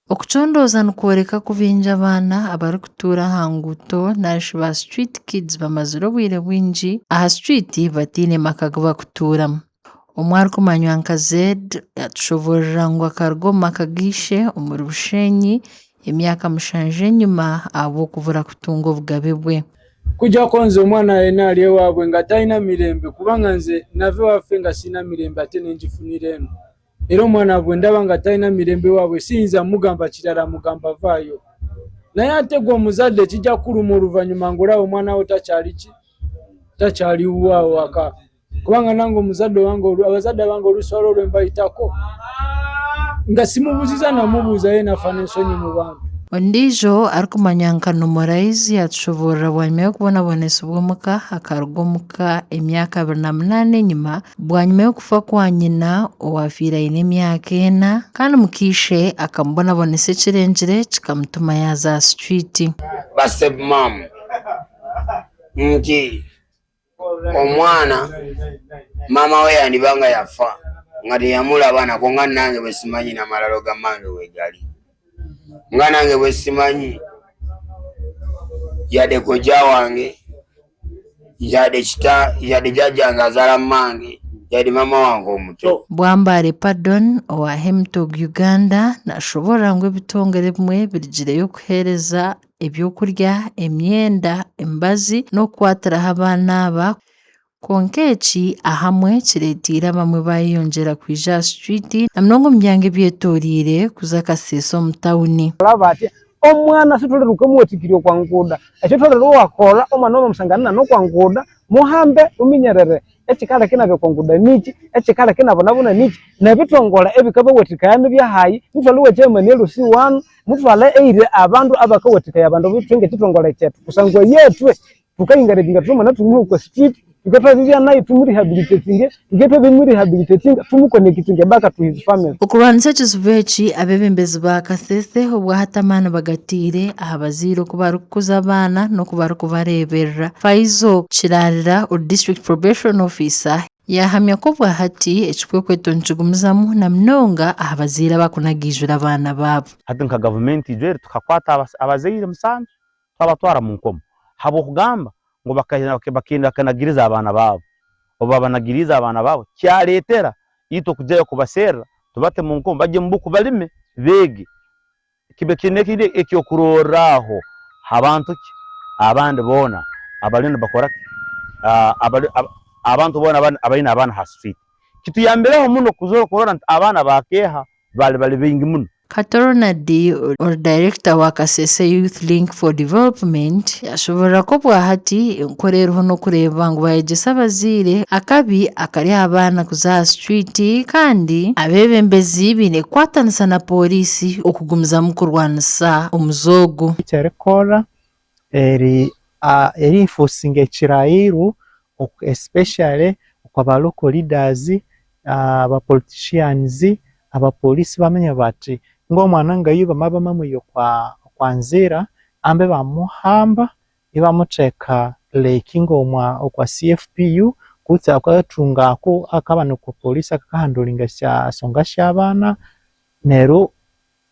Okucondooza nikworeka ku baingi abaana abarikutuura aha nguuto narishi ba street kids bamazire obwire bwingi aha street bataine maka agu barikutuuramu. Omwe arikumanywa nka Zed yatushoboorora ngu akaruga omu maka ga ishe omuri Bushenyi emyaka mushanju enyima ahabw'okubura kutunga obugabe bwe. Kujjako nze omwana yena ali ewabwe nga talina mirembe kubanga nze nava ewaffe nga sirina mirembe ate nenjifunira eno. Era omwana bwendaba nga talina mirembe ewabwe siyinza mugamba kirala mugamba vaayo. Naye ate gwe omuzadde kijja kukuluma oluvanyuma nga olaba omwana wo takyali ki takyali wuwo awo waka kubanga nange omuzadde owange abazadde abange oluusi waliwo lwe mbayitako nga simubuziza namubuuza ye nafa n'ensonyi mu bantu. Ondiijo arikumanywa nka Nomoraizi yatushoboorora bwanyima y'okubonabonesibwa omuka akaruga omuka emyaka 28 enyima Bwanyima y'okufa kwa nyina owaafiire aine emyaka ena, kandi muka ishe akamubonabonesa ekirengire kikamutuma yaaza aha sitwiti. Ba step mum nti omwana maama we yandiba nga yafa nga teyamulaba nako nga nange bwesimanyi namalalo ga mange wegali nga nange bwesimanyi yade kojja wange yade kita yade jajjange azaala mange yade maama wange omuto. Bwambare Pardon owa Hemtog Uganda nashoboorora ngu ebitongore ebimwe birugireyo kuheereza ebyokurya, emyenda, emibazi n'okukwatiraho abaana aba Kwonka eki ahamwe kireeteire abamwe baayeyongyera kwija aha sitwiti na munonga omu byanga ebyetoreire kuza Kasese omu tawuni. Alaba ati, Omwana sitolere ukamuwatikirya okwa nguda, ekyo tolere wakola omwana wamamusangana nana okwa nguda, muhambe uminyerere ekikaleka inabya okwa nguda niki, ekikaleka inabonabona niki, nebitongole ebikabawathikaya nibyahayi, muthwale owa chairman LC one, muthwale eyiri abandu abakawathikaya abandu ithwe ngekitongole kyethu kusangwa yetwe Thukaencouraginga thuthi omwana thumuhe okwa street, thukabya twabibya nayo thumurehabilitatinge, thukabya twabimurehabilitatinga thumuconnectinge back to his family. Okurwanisa ekizibu eki, abeebembezi ba Kasese obwahati amaani bagataire aha bazaire oku barikukuza abaana n'oku barikubareeberera. Faizo Kirarira ori District Probation Officer yaahamya ku obwahati ekikwekweto nikigumizamu na munonga aha bazaire abakunagaijura abaana baabo. Hati nka gavumenti ijweri tukakwata abazaire musanju twabatwara mu nkomo habw'okugamba ngu bakanagiriza abaana baabo. Obu baabanagiriize abaana baabo, kyaleetera itwe kugyayo kubaserra tubate mu nkomo bagye omu buku balime beege. Kibe kiri ekyokurorraho ha bantu ki abandi boona abaliyo nibakora ki, abantu boona abaine abaana ha sitwiti. Kituyambireho muno kurora nti abaana baakeeha baali bali baingi muno. Kato Ronald ori dayirekita wa Kasese Youth Link for Development yashoborora ku obwahati enkora eriho n'okureeba ngu bayegyesa abazaire akabi akari aha baana kuza aha sitwiti kandi abeebembezi baine kukwatanisa na pooriisi okugumizamu kurwanisa omuze ogu. Ekyerikora eri eri-enforcinga ekirayiro especially okwa ba local leaders, aba politicians, aba police bamanya bati ngu omwana ngayu bamara bamamwiha okwa nzira ambi bamuhamba ibamutheka like ngomwa okwa CFPU kutse akathunga ako akabana okwa police akakahandlinga esyasonga syabana neryo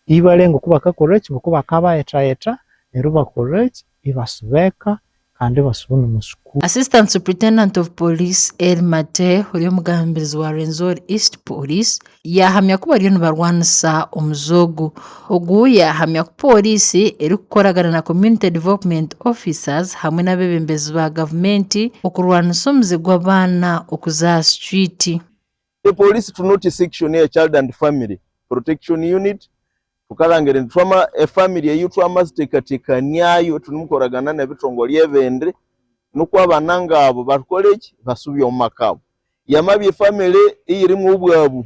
Ibalenga oku bakakolha ki? Ngoku bakabayethayetha neryo ibakolha ki? Ibasubeka kandi ibasuba nomu sukuru. Assistant Superintendent of Police Elly Mate ori omugambirizi wa Rwenzori East Police yaahamya ku bariyo nibarwanisa omuze ogu. Ogu yaahamya ku pooriisi erikukoragana na Community Development Officers hamwe n'abeebembezi ba gavumenti okurwanisa omuze gw'abaana okuza aha sitwiti. The police to note section eya child and family protection unit tukarangira nti twama efamily eyo twamazitekatekaniayo turimukoragana n'ebitongore ebindi nukwo abana ngabo barikora ki basubye omu maka abo. Yamabya efamily eyirimu obwabu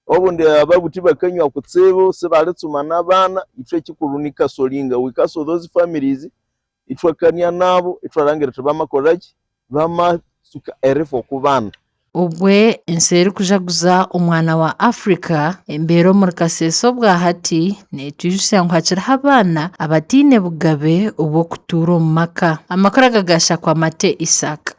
obundi ababu tibakanywa kutsibu sibaritsuma n'abana ithwe ekikuru ni counseling we counsel those families Ithwakania nabo ithwalangira thuthi bamakolha ki? Bamatsuka erifa oku bana. Obwe ensi erikujaguza omwana wa Africa, embeera omuri Kasese obwahati netwijutsya ngu hakiriho abaana abataine bugabe obw'okutuura omu maka. Amakuru aga gashakwa Mate Isaac.